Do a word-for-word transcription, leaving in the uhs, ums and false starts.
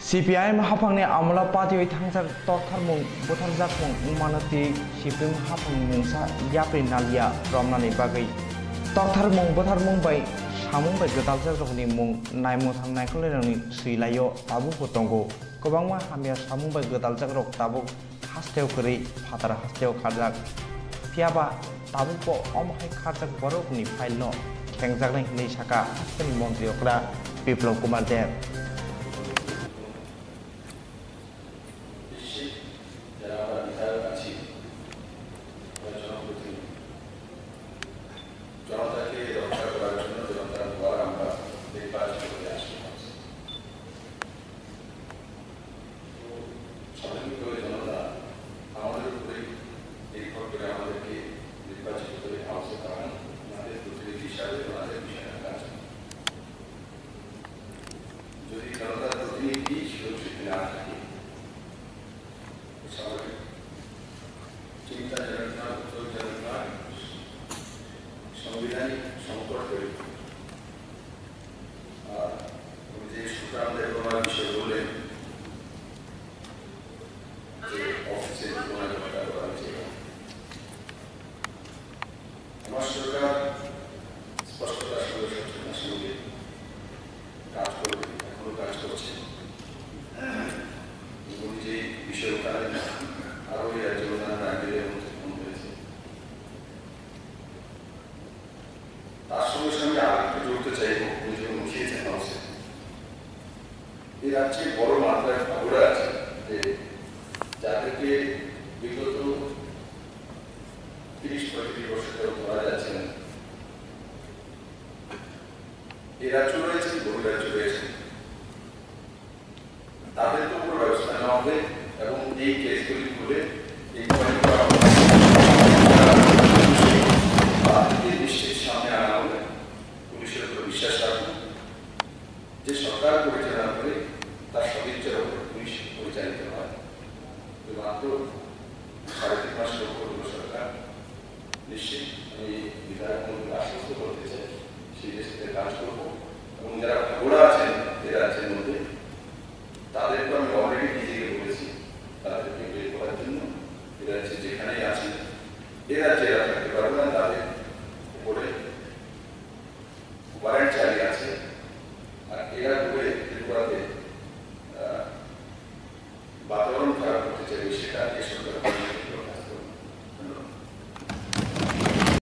C P I M haphangni amolo patiwi thangjak tortharmung butharjakmung wngmano tei C P I M haphangni mungsa yapri nalia romnani bagwi tortharmung butharmung bai samung bai gwdaljakrokni mung naimungthang naikolnairokni swi laio tabukbo tongo. Kwbangma hamya samung bai gwdaljakrok tabuk hasteo kwrwi phatar hasteo kharjak. Phiyaba tabukbo omo hai kharjak borokni file no khengjaknai hwnwi sakha hasteni montri okra Biplab Kumar Deb. নিশ্চিত যারা আমরা বিধায়ক আছি, আমরা জনপ্রতিনিধি, জনতাকে রক্ষা করার জন্য জনতার দুয়ার আমরা নির্বাচিত হয়ে আসতে পারছি। তো স্বাভাবিকভাবে জনতা আমাদের উপরেই নির্ভর করে আমাদেরকে নির্বাচিত করে হাউসে পাঠান, ওনাদের প্রতিনিধি হিসাবে ওনাদের বিষয়টা কাজ করে। যদি জনতার প্রতিনিধি সুরক্ষিত না থাকে, স্বাভাবিক চিন্তাজনক নয়, উদ্বেগজনক নয়, সাংবিধানিক সংকট তৈরি করে। আর উনি যে সুতরাং দেবনার বিষয়ে বললেন যে অফিসে কোনো একটা করা হয়েছে, আমার সরকার স্পষ্টতার সঙ্গে সচেতনতার সঙ্গে কাজ করবে, এখনো কাজ করছে। এবং যে বিষয়ে ওখানে আরো এই রাজ্য প্রধান রাজ্যের মধ্যে ফোন হয়েছে, তার সঙ্গে সঙ্গে আর একটু জড়িত চাইব, উনি যখন উঠিয়েছেন হাউসে, এর আর চেয়ে বড় মাত্রায় খবর আছে যে যাদেরকে বিগত তিরিশ পঁয়ত্রিশ বছর কেউ ধরা যাচ্ছে না। এই রাজ্য রয়েছে, বহু রাজ্য রয়েছে, তাদের তো কোনো ব্যবস্থা নেওয়া হবে এবং এই কেসগুলি খুলে ইনকোয়ারি করা হবে। তাদেরকে নিশ্চিত সামনে আনা হবে, পুলিশের উপর বিশ্বাস রাখুন। যে সরকার পরিচালনা করে তার সদিচ্ছার উপর পুলিশ পরিচালিত হয়। তো মাত্র